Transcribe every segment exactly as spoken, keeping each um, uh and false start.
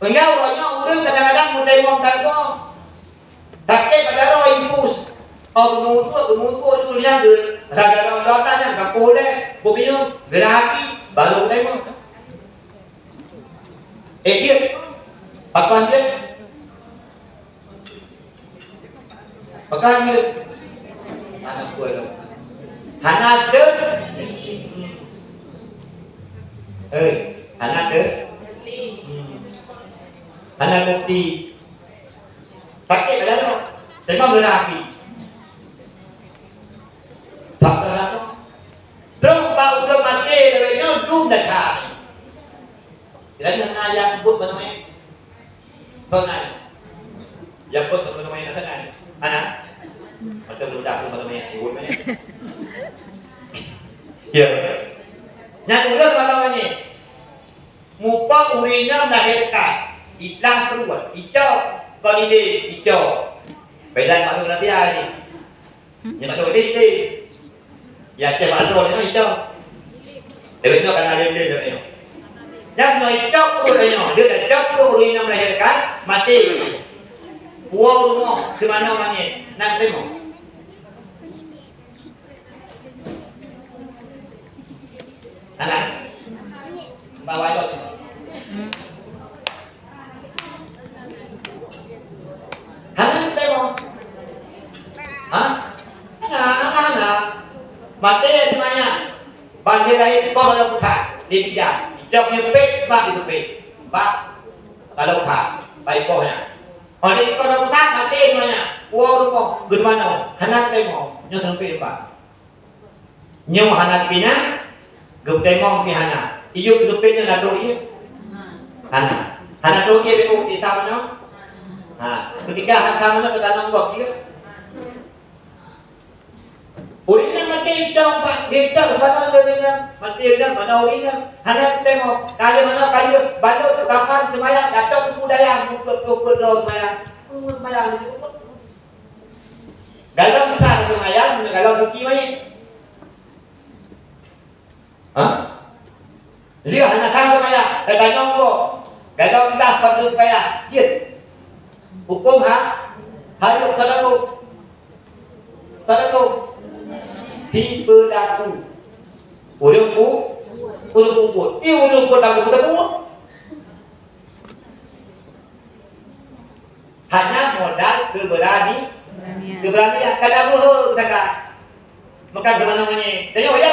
Meunyoe uroe nyoe ureueng kadang-kadang meuteumong tanggong, sakét pada roh infus. Oh, geumeutuek, geumeutuek tu nyan geu-, gara-gara ulôn nyan ka poh lé, beuminyum, geurah aki, baru meuteumong. Eh, dia. Pakon dia. Pakon dia. Hana kuat lom. Hana teu. Eh, hana teu. Hana teu. Sakét pada roh. Teuma geurah aki. Tak pernah. Trok bak ureueng maté lagèe nyoe dum desya. Kira-kira na nyang peubuet bak teumanyong? Kon na. Nyang peubuet bak teumanyong na? Hana. Macam budak tu bak teumanyong, peubuet manyong. Ya. Nyan ureueng bak teumanyong. Mupa ureueng inong melahirkan, iplah pruet, icok, kon idéh, icok. Beda maklum Nabi ni. Nyan maklum idéh, idéh. Ya, cek maklum ni, icok. Dewek nyoe kana lem-lem dewek nyoe. Nyan nyoe icok pruet nyoe, dia dah cok pruet ureueng inong melahirkan, mati. Puwoe rumoh, keunoe manyét, nang teurimong. Hana? Bawa ikot. Hana teurimong? Ha? Hana, hana, hana. Maté teuma nyan. Ban lheueh lahé dikeue lom that, di bidan. Icok nyoe pet, bak di teupet. Bak lalu that, bak ikoh nyan. Oh, di ikoh lom that, maté teuma nyan. Puwoe rumoh, geuteurimong. Hana teurimong. Nyoe teurimong, Pak. Nyoe hana pih na, geupeuteumong pih hana. Iyup geupeuteumong na trok ié? Hana. Hana trok ié beu ita manoe? Ha, keutiga hana manoe teutanong gob ié. Ureueng nyang maté icok bak, icok bak manoe ureueng nyan, maté ureueng nyan, manoe ureueng nyan. Hana teurimong, ka lheueh manoe ka lheueh, balot, kapan, seumayang, datong teungku dayang, meukeut-keut droe seumayang. Ureueng seumayang di rumah. Galom sa seumayang, galom suci manyét. Ha? Lheueh hana ka seumayang, tatanyong gob. Galom dah patut seumayang, jeuet. Hukôm ha-, harôh tadabong. Tadabong. Sipeulaku. Ureueng pu-, ureueng peubuet. Ih, ureueng peubuet lagu peubuet. Hanya modal keberani-, Keberanian. Keberanian. Kada beuhe geutanyoe. Maka geumanö nyoe, tanyoe ya.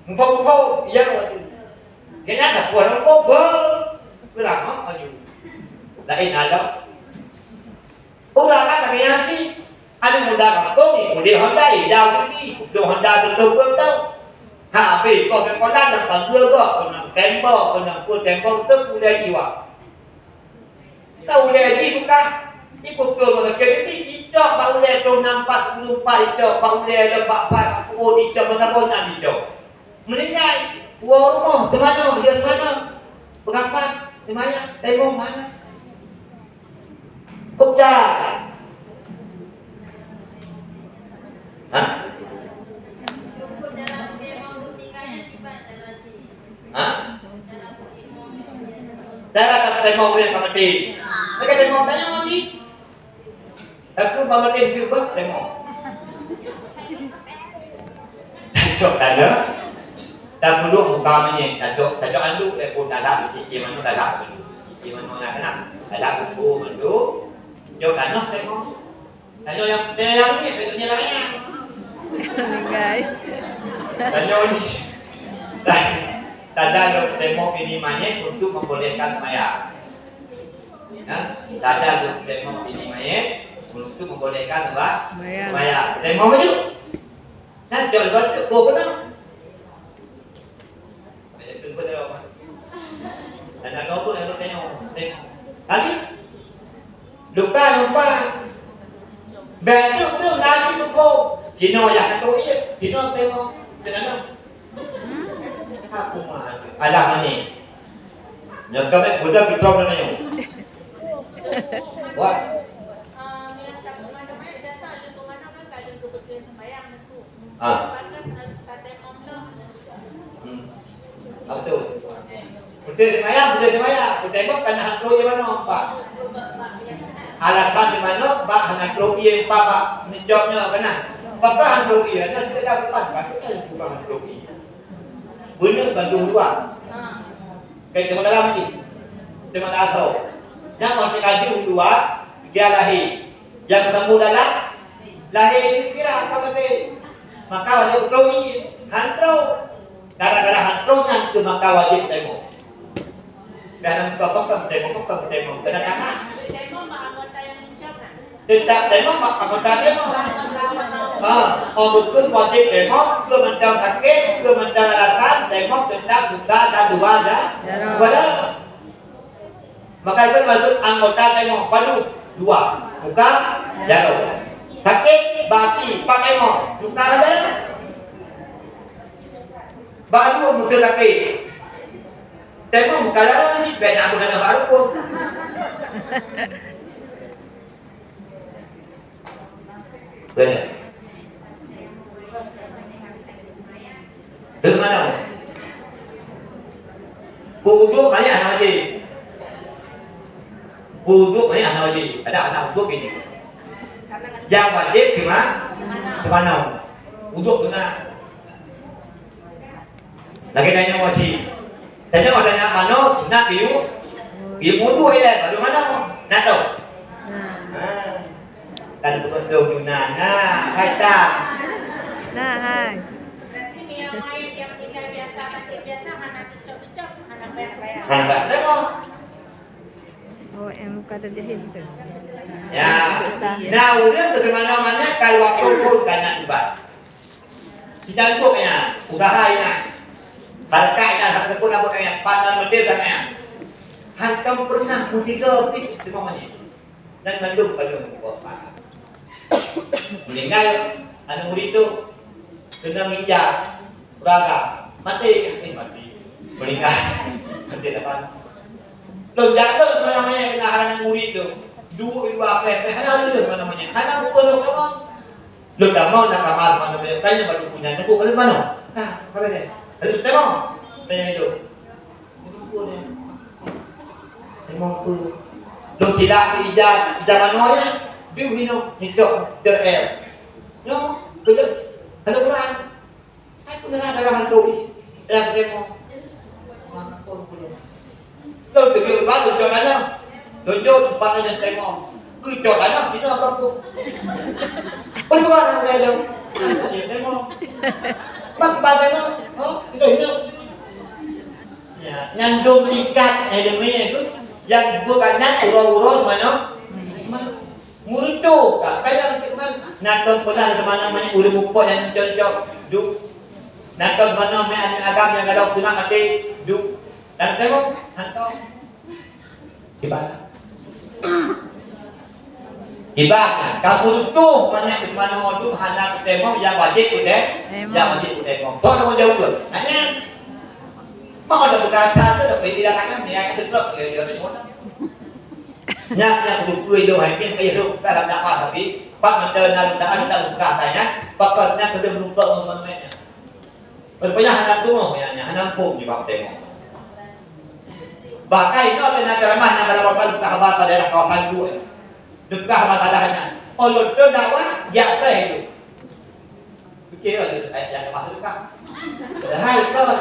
Muphom-muphom, ya. Kena dah puan muphom, beuh. Geurama aju. Lain ada. Urang kan lagèe nyan cit. Aneuk muda gampông, udép Honda, ijau putih, udép Honda teuntông-teuntông. Ha, abéh koh meukolan lam pageue gob, keunong tembok, keunong peue tembok, teuh ulèe jiwa. Ka ulèe jih beukah, ipeukeue masa keuneuk icok bak ulèe, troh nam pat, sepuluh pat icok bak ulèe, lom bak pat, peuet icok, masa boh nyan icok. Meuninggai, woe rumoh, teumanoe, dia teumanoe. Beurapat, seumayang, tembong mana? Kok jalan? Hah? Hah? Cara kata tembong dia sama ti. Mereka tembong tanya masih. Takheun bak maté jubah teurimong. Tacok tanoh, tapeuduek muka manyét, tacok, tacok anduk lé pun dalam, cicém manoe dalam. Cicém manoe na keunan, dalam buku mandum. Cok tanoh teurimong. Tanoh nyang, tanoh nyang manyét, tanoh nyang laén. Ninggai. Tanoh ni. Tanoh teurimong ini manyét untuk membolehkan sembahyang. Nah, saja tu tengok ini mayat, untuk membolehkan apa? Sembahyang. Sembahyang. Tengok maju. Nah, jauh sebab tu, oh, benar. Mayat tu pun dalam. Dan ada pun yang tengok, tengok. Tadi, luka, lupa. Betul tu, nasi tu, oh. Cina yang tu, iya. Cina tengok. Cina tu. Aku mah alah mani. Nyoe ka mek budak di prom na nyoe. Wah. Ah. Hmm. Apa tu? Beutôi seumayang, beutôi seumayang. Beutôi meuh kana han trok ie manoe empat. Alasan di manoe bak hana trok ie empat bak neucok nyoe kana. Pakon han trok ie? Nyoe tidak dapat, maksudnya bukan han trok ie. Beuneueng ban dua. Kayak teuma dalam ni. Teuma asoe. Nyang mau teuka ju dua, dia lahé. Nyang teumé dalam lahé sira ka maté. Maka wajéb trok ie. Han trok. Gara-gara han trok nyan keuh maka wajéb taimum. Dan engkau pekem, taimum, pekem, taimum. Kena tangan. Taimum bak anggota yang dicok, kan? Teutap taimum bak anggota taimum. Ha, oh, beutôi wajéb taimum, keu mantong sakét, keu mantong alasan, taimum teutap buka dan dua dah. Dua dah. Maka itu maksud anggota taimum. Padu? Dua. Buka, jaroe. Sakét, bak aki, pakai taimum. Buka dah. Baru beutôi sakét. Taimum bukan lawan sih, ben aku dah nampak rumput. Betul. Dari mana? Uduk banyak hana wajib. Uduk banyak hana wajib. Ada anak uduk ini. Yang wajib cuma, cuma uduk tu nak. Lagèe tanyoe masih. Tanyoe ada nak manoe, nak piyu, piyu mudu ilèe, baru manoe. Nak tahu? Nah. Ha. Kan betul Yunnan. Nah, kata. Nah, hai. Berarti yang lain yang tinggal biasa, nasib biasa, hana dicop-dicop, hana payah-payah. Hana payah-payah. Oh, yang muka terjahit tu. Ya. Nah, ureueng bagaimana mana kalau waktu pun kena ubah. Kita untuk ya, usaha ya. Berkat ya, satu pun apa ya, pandang betul kan ya. Hantam pernah musibah pih semuanya. Dan mandum pada muka. Meninggal anak murid tu kena nginjak, beragam. Mati, eh, mati. Meninggal. Mati dapat. Lo jatuh semuanya kena anak murid tu. Dua, dua, apa, apa, hana lulus mana-mana. Hana buka lo kamu. Lôn tamong na kamar manoe, tanya bak dukun nyan, "Nyoe ka lheueh manoe?" "Ka, ka lheueh." "Lheueh tamong?" Tanya itu. Dukun nyan. Tamong peue? Lôn tilak ija, ija manoe nyan, deuh inong, nyicok, deuh air. Nyoe, keudeuh, keuneuk ulang. Hai peungeurah dalam hantu ni. Dalam demo. Mampun puluh. Lôn teujok bak, lôn cok tanyoe. Lôn jok tempat nyan demo. Keu cok tanyoe, sinoe apa tu? Peue buat nang demo? Demo. Mak ba demo. Oh, itu hidup. Ya, nyan dum ikat, eh, demi itu. Yang bukan nyan, uroe-uroe mana? Mana? Meurutoh ka, kadang cit man, na tom peugah teuma namanya ureueng mupok nyang cocok, duek. Na tom teuma namanya aneuk agam nyang gadôh teunak maté, duek. Dan teurimong, hantom. Ibadah. Ibadah, ka meurutoh manyak teuma duek hana teurimong nyang wajéb udép, nyang wajéb udép. Toh tanggung jaweueb. Hanya, mau ada peugah that tu, tapi tidak akan niat ketrok, ya, ya, ya. Nyan, nyan beutôi lôn hai pih keu lôn dalam dakwah tapi, pat mantong na lôn dak ada buka tanya, pakon nyan keu lôn lumpok ngon manusia. Rupanya hana tumoh nyan, nyan hana muphom nibak tengok. Bahkan inoe teuh na ceramah nyang bala-bala buka haba bak daerah kawasan dua. Buka masalah nyan. Oh, lôn dakwah, jak preh itu. Pikir lah, dia ayat yang lepas tu kan. Padahal kau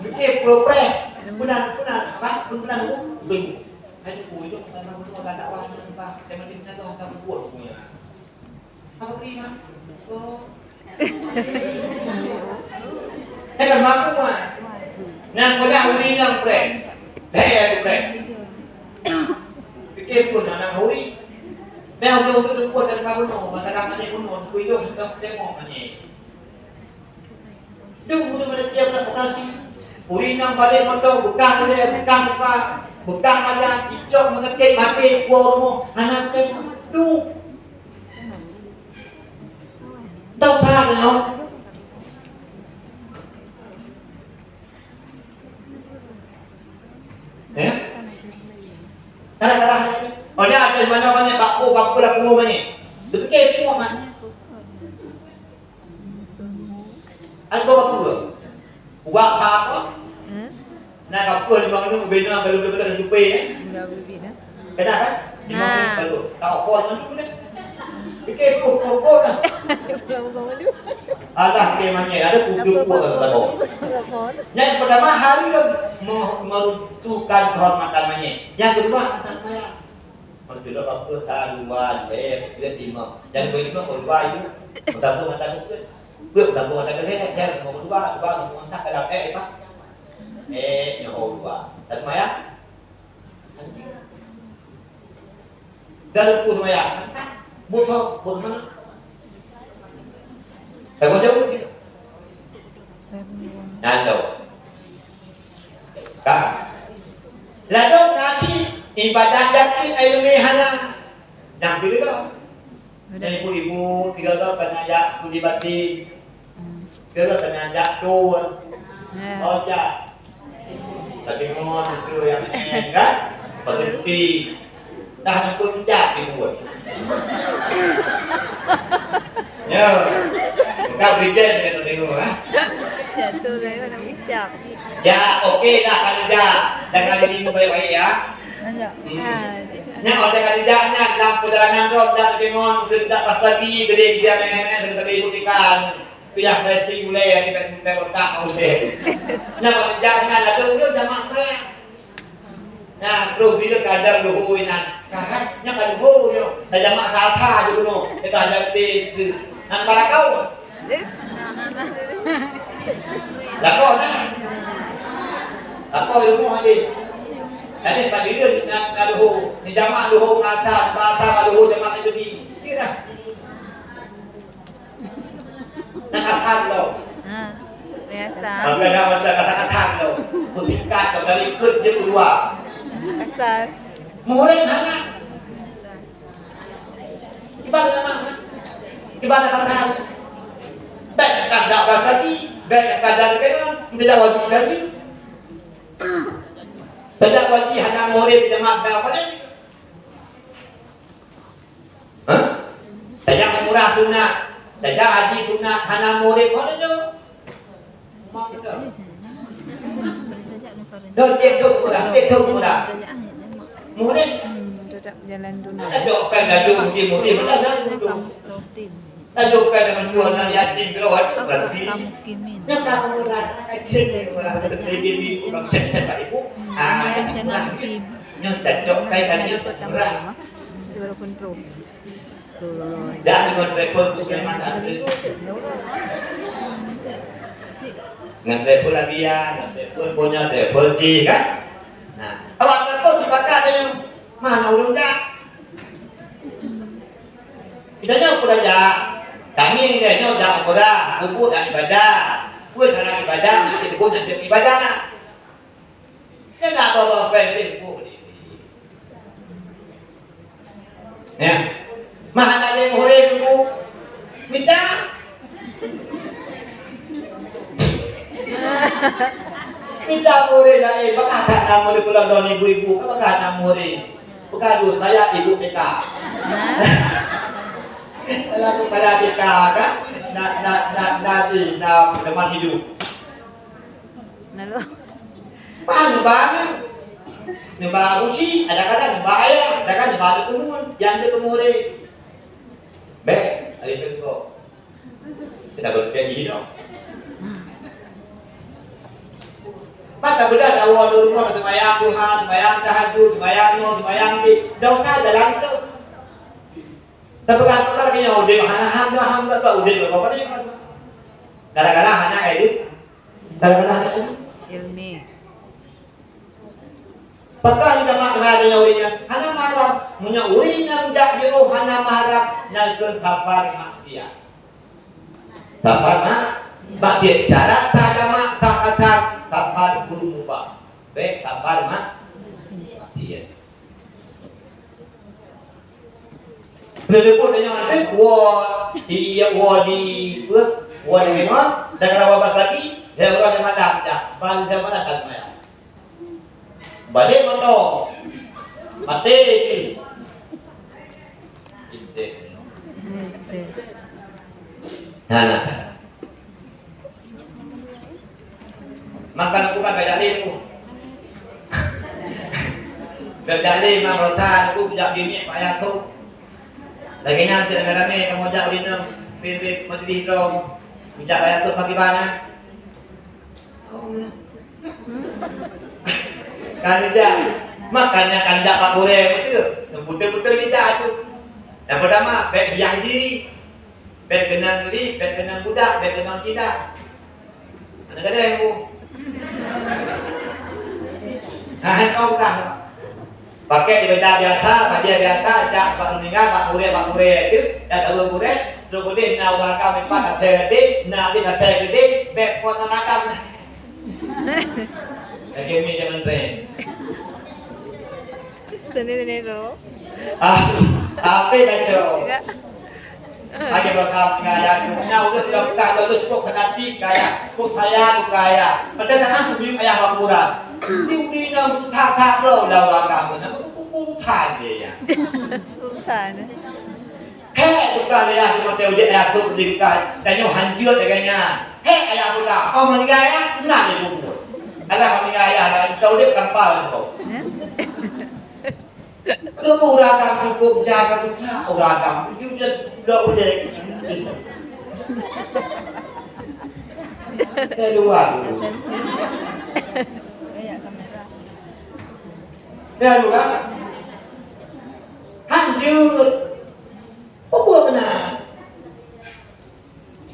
pikir pura-pura. Benar, benar. Apa? Benar, benar. Betul. Hai, oh, itu bukan aku tu, orang dakwah ni, Pak. Saya mesti benar tu, orang buat punya. Apa terima? Oh. Saya kan mampu, Pak. Nah, kau dah uri nang prank. Saya ada prank. Pikir pun anak uri. Meh ujong tu deuh buet dari Pak Gubernur, masalah manyét bunoe, kui dong, dong demo manyét. Dong guru mana tiap nak operasi. Uri nang balik motor, bekah dia, bekah muka, bekah badan, icok mengekek mati, kuah rumah, anak teh, duh. Tahu salah tengok. Eh? Kadang-kadang, oh, dia ada di mana-mana, bak po, bak po, dah pungo mana? Dia fikir, pungo mana? Aku bak po. Ubat apa? Hmm? Nah, kapeuh lima menit ubena kalau betul-betul ada jupe, eh? Enggak, bibit dah. Kenapa? Lima menit baru. Tak okor mana pun, eh? Fikir, oh, oh, oh, dah. Pulang bukan malu. Alah, fikir manyet. Ada pukul Apa, pukul apa, baru. Apa? Yang pertama, hari yang me-, meruntuhkan kehormatan manyet. Yang kedua, tak payah. Maksud lôn, apa haluan, eh, dia timang. Jangan boleh timang, kalau dua itu, bergabung dengan takut ke? Dia bergabung dengan takut, eh, dia mau dua, dua, mau entah kadang, eh, Pak. Eh, nyoh dua. Tak semayang? Dan aku semayang. Butuh, butuh mana? Takut jauh. Nyan tu. Ka. Lalu nasi ibadah yakin ilmu hana. Nyang tu dulu. Udah. Ibu-ibu, tiga orang kena jak studi batin. Hmm. Tiga orang kena jak tu. Ya. Oh, jak. Tapi mau tu yang ni, kan? Berhenti. Dah nak pun ucap di mulut. Ya. Bukan presiden kita tengok, ha? Jatuh dah nak ucap. Ya, okey dah kalau dah. Jangan diri baik-baik ya. Banyak. Hmm. Ha, dia Nyan, oh, jangan tidak nyan dalam perjalanan roh, tidak tengok, tidak pas lagi, gede dia main-main, tapi ibu ikan. Piyah racing gulai, ya, kita, kita botak, gulai. Nyan, oh, jangan, ada dia jamak saya. Nah, terus bila kadang luhur inan, kahan, nyan kan luhur, yo. Dah jamak sasa je bunoe. Kita ada ti, ti. Nang para kau. Lakoe na. Lakoe ilmu hadis. Jadi, tak bila nak, nak luhur. Ni jamak luhur ngasah, bahasa luhur jamak lagi. Kira. Nak kasar lo. Ha, biasa. Tapi ada macam kata-kata lo. Bersingkat lo, dari ikut je keluar. Kasar. Murid mana? Ibadah apa? Ibadah apa? Baik, tak ada bahasa lagi. Baik, tak ada lagi. Tidak wajib lagi. Tidak wajib hanya murid jemaah dah apa ni? Hah? Saja umrah sunat, saja haji sunat, hana murid mana tu? Dah, dia tu umrah, dia tu umrah. Murid. Hmm, tetap jalan dunia. Ada jawab kan, ada jawab, murid, murid, mana dah tu? Kamu stop. Tajok ka deungon dua nan yatim keuluwarga berarti. Nyoe ka peumurah, ka cen peumurah, ka cen, cen, cen, Pak Ibu. Ah, nyoe tajok ka tadi peumurah. Dah deungon telepon Gus Sulaiman tadi. Ngon telepon Rabia, ngon telepon Bonya, telepon Ji kan. Nah, awak telepon sipakat dia. Mana ureueng jak? Kita nyoe pun jak. Kami nyoe jak umrah, pupuk dan ibadah. Pue syarat ibadah, nanti pun nanti ibadah. Dia nak bawa fans Facebook ni. Ya. Mahal ada muhrim tu. Minta. Minta muhrim lain. Bakal tak nama dia pula don ibu-ibu. Kan bakal nama muhrim. Bukan tu, saya ibu P K. Hah? Saya tu pada P K kan? Nak, nak, nak, nak, si, nak teman hidup. Lalu? Pan, ban. Neuba usi, ada kata neuba ayah, ada kan neuba teumuen, yang dia teumuen. Beh, ada tu kok. Kita berpikir dong. Maka beudah tawa di rumah, sembahyang duha, sembahyang tahajud, sembahyang nyoe, sembahyang di. Dosa jalan terus. Tapi kan kita lagi yang udah hana ham, dah ham, dah tak udah berapa ni. Gara-gara hana edit. Gara-gara hana edit. Ilmi. Pakon jamak keunan ureueng nyan hana mahram? Meunyoe ureueng nyang jak jiôh hana mahram, nyan keuh safar maksiat. Safar ma-, maksiat. Syarat tajamak, sah-, sah-, safar junubah. Bèk safar ma-, maksiat. Telepon nyoe, eh, wo, iya, wo di, eh, wo di mana? Dah kena wabah lagi, dia orang yang malam dah. Ban dia mana kan maya? Balik motor. Mati. Nah, nah. Makan aku kan banyak ilmu. Dak lé Imam Rosa, aku jak bini payah tu. Lagèe nyan, cit ramé-ramé kamoe jak u inong, pih-pih majlis droe, jak payah tu pakriban, ah. Kan jak, makanya kan jak bak gurèe beutôi. Beutôi-beutôi jak tu. Nyang peurtama, bèk hias diri. Bèk keunong li, bèk keunong budak, bèk keunong cina. Aneuk gadéh bu. Hai kau dah. Pakai di beda biasa, bajèe biasa, jak bak meuninggai, bak gurèe, bak gurèe tu, jak tahu gurèe, terus keudeh na ureueng agam empat asai gede, na adik asai gede, bèk pot neraka. Lagi mi zaman tren. Tadi tadi tu. Ah, apa dah cok? Enggak. Aja bakal tinggal ya. Nah, udah sudah buka, udah cukup fanatik kaya. Kok saya buka ya. Padahal nak aku beli ayah bakuran. Ini beli nak buka tak bro, dah agama. Nak buku-buku urusan dia ya. Urusan. Hek buka ya, cuma dia udah ya tu beli buka. Dan nyoh hancur dia kayaknya. Hek ayah buka. Oh, meninggal ya, nak dia bubur. Alah meninggal ya, dah udah kampal tu. Hah? Keu ureueng agam cukup jaga peucak ureueng agam. Jujur sudah ulèe. Keluar dulu. Keluar. Lanjut. Apa kena?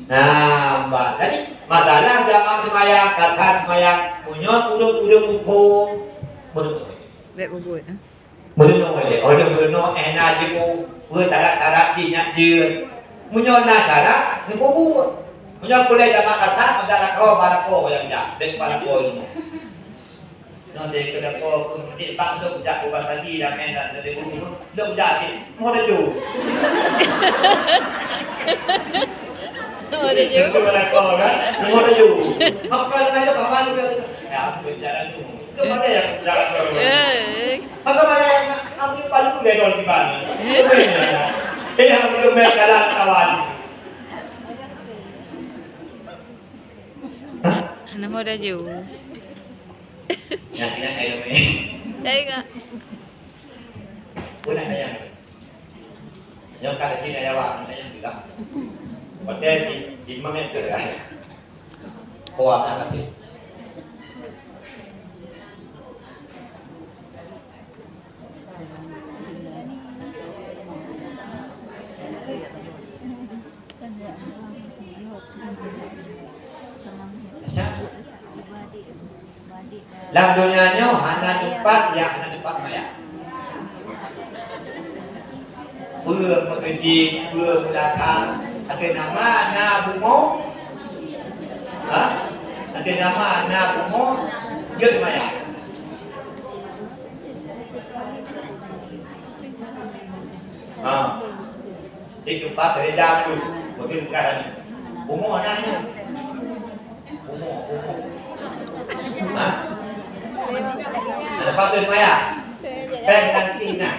Nah, mbak. Jadi, masalah jamak sembahyang, kata sembahyang, meunyoe ureueng-ureueng muphom, meunyoe. Bèk bubut, eh. Meurunoe lé, oh lheueh meurunoe, eh, na jipeue syarat-syarat jih nyan jeuet. Meunyoe na syarat, neububuet. Meunyoe kulèe jamak kasat, meuda lakoe, ba lakoe nyang jak, bèk ba lakoe rumoh. Nyoe lé keu lakoe pun mudik bak lôn jak ubak pagi dan eh dan lôn jak cit. Mo laju. Mo laju. Laju ba lakoe kan? Mo laju. Maka lôn laju ka malu dah. Ya, aku jalan tu. Keupada nyang kurang. Eh. Maka mana yang aku palu dia dol di mana? Eh. Eh, yang belum main dalam kawan. Nama dah jauh. Yang tidak kayu ni. Saya enggak. Boleh ada yang. Yang kali ini ada awak, ada yang bilang. Padahal di, di mana tu dah. Kuat amat sih. Lam donya nyoe hana teumpat nyang hana teumpat maya. Peue meukeujih, peue meulakang, ateueh nama na bumoe? Ha? Ateueh nama na bumoe, jeuet maya. Ha. Di tempat kerja tu, betul bukan? Bumoe na nyoe. Bumoe, bumoe. Ha? Ada patut maya? Pèng nanti na.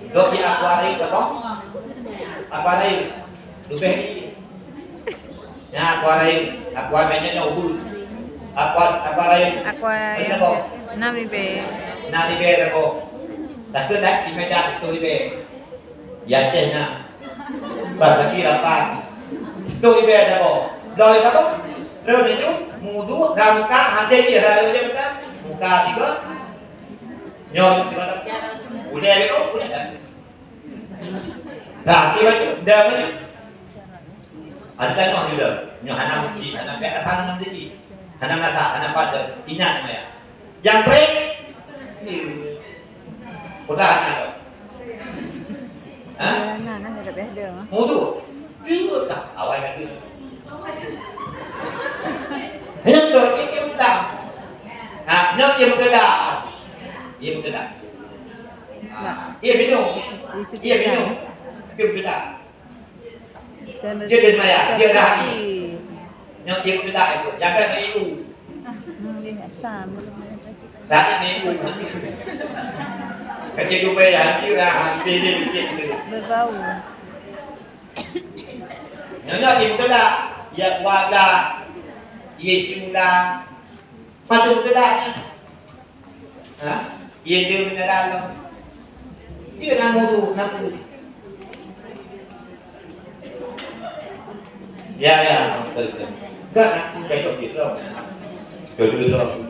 Dok di akuarium apa? Akuarium. Leubeh ni. Nyan akuarium. Akuarium nyan ubeut. Akua-, akuarium. Akuarium. Enam ribèe. Enam ribèe tako. Takheun dak di Medan tujoh ribèe. Di Aceh na. Pas lagi lapan. Tujoh ribèe tako. Bloe tako. Terus itu, mudu, rangka, hati dia, raya dia betul. Muka tiga. Nyoe tiga tak. Udah itu, udah tak. Nah, tiba tu, dah apa ni? Ada tanoh juga. Nyoe hana mesti, hana pihak datang dengan diri. Hana merasa, hana pada. Ingat maya. Yang prank? Udah ada tu. Ha? Nah, nah, ada dah ada. Mau tu? Dia tak? Awal kata. Hanya tu, dia, dia mudah. Ha, nyoe dia mudah. Dia mudah. Isma. Ha, dia minum. Dia minum. Dia mudah. Dia dah maya. Dia dah. Nyoe dia mudah itu. Yang dah ibu. Hmm, dia asam. Dah ni ibu. Kerja tu payah. Dia dah pilih sikit tu. Berbau. Nyonya di muda, ya kuada, Yesu muda, patut muda. Ha? Ie deuh mineral lom. Ie na mudu, na pu. Ya, ya, betul, betul. Enggak, na pu cocok di lom. Dulu lom.